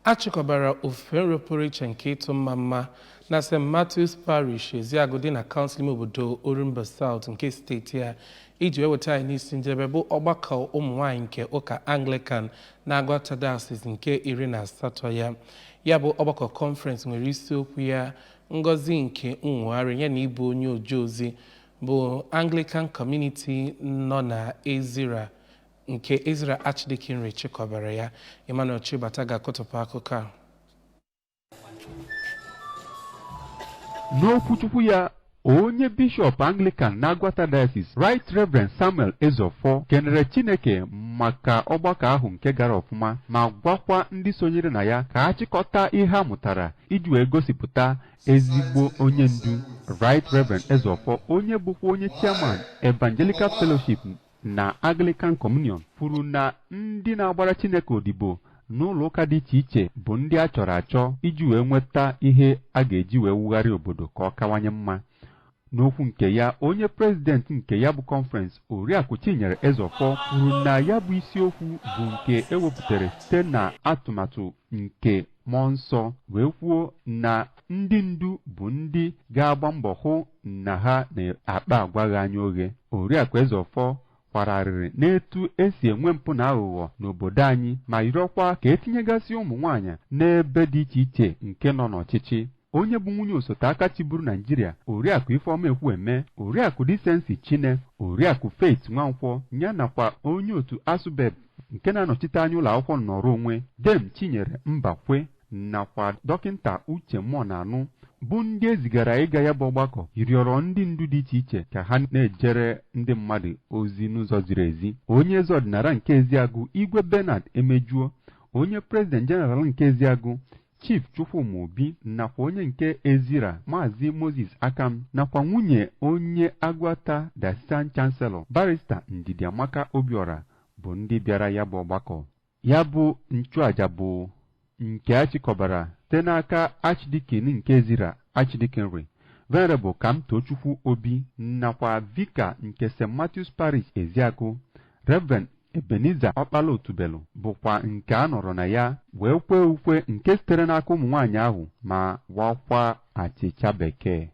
A chịkọbara ofufe nro pụrụ iche nke ịtụ mma mma na St. Matthew's Parish, Eziagụ dị na kansụl ime obodo Orumba South nke steeti a iji wee weta anyị n'isi njedebe bụ ọgbakọ ụmụ nwaanyị nke ụka Anglican na Aguata Diocese nke 18 ya. Ya bụ ọgbakọ kọnferensị nwere isiokwu ya ngọzi nke nnwogharị ya na ịbụ onye oje ozi bụ Anglican Community nọ na Ezira nke Ezira Archdeaconry chịkọbara ya. Emmanuel Chibata ga-akọtọpụ akụkọ a. N'okwuchukwu ya, onye bishọp Anglican na Aguata Diocese, Right Reverend Samuel Ezeofor, kenere Chineke maka ọgbakọ ahụ nke gara ọfụma ma gwakwa ndị sonyere na ya ka ha chịkọta ihe ha mụtara iji wee gosipụta ezigbo onye ndu. Right Reverend Ezeofor, onye bụkwa onye chairman Evangelical Fellowship na Anglican Communion, kwuru na ndị na-agbara Chineke odibo n'ụlọ ụka dị iche iche bụ ndị a chọrọ achọ iji wee nweta ihe a ga-eji wee wugharị obodo ka ọ kawanye mma. N'okwu nke ya, onye prezidenti nke ya bụ kọnferensị, Oriakụ Chinyere Ezeofor, kwuru na ya bụ isiokwu bụ nke e wepụtara site na atụmatụ nke mmụọ nsọ, wee kwuo na ndị ndu bụ ndị ga-agba mbọ hụ na ha na-akpa agwa ghe anya oghe. Oriakụ Ezeofor kwara arịrị n'etu esi enwe mpụ na aghụghọ n'obodo anyị ma rịọkwa ka etinyegasị ụmụ nwaanyị n'ebe dị iche iche nke nọ n'ọchịchị. Onye bụ nwunye osote aka chịburu Naijiria, Oriakụ Ifeọma Ekwueme, Oriakụ Decency Chine, Oriakụ Faith Nwankwọ, ya nakwa onye otu ASUBEB nke na-anọchite anya ụlọ akwụkwọ nnọrọ onwe, Dame Chinyere Mbakwe, nakwa Dọkịnta Uche Mmụọnanụ, bụ ndị e zigara ịga ya bụ ọgbakọ, rịọrọ ndị ndu dị iche iche ka ha na-ejere ndị mmadụ ozi n'ụzọ ziri ezi. Onye eze ọdịnala nke Eziagụ, Igwe Bernard Emejuo, onye President General nke Eziagụ, Chief Chukwuma Obi, nakwa onye nke Ezira, Maazị Moses Akam, nakwa nwunye onye Aguata Diocesan Chancellor, Barrister Ndidi Amaka Obiora, bụ ndị bịara ya bụ ọgbakọ. Ya bụ nchụaja bụ nke a chịkọbara site n'aka Archdeacon nke Ezira Archdeaconry, Venerable Kamtochukwu Obi, nakwa Vicar nke St. Matthew's Parish Eziagụ, Reverend Ebenezer Ọkpala Otubelu, bụkwa nke a nọrọ na ya wee kwee ukwe nke sitere n'aka ụmụ nwaanyị ahụ ma wakwa achịcha bekee.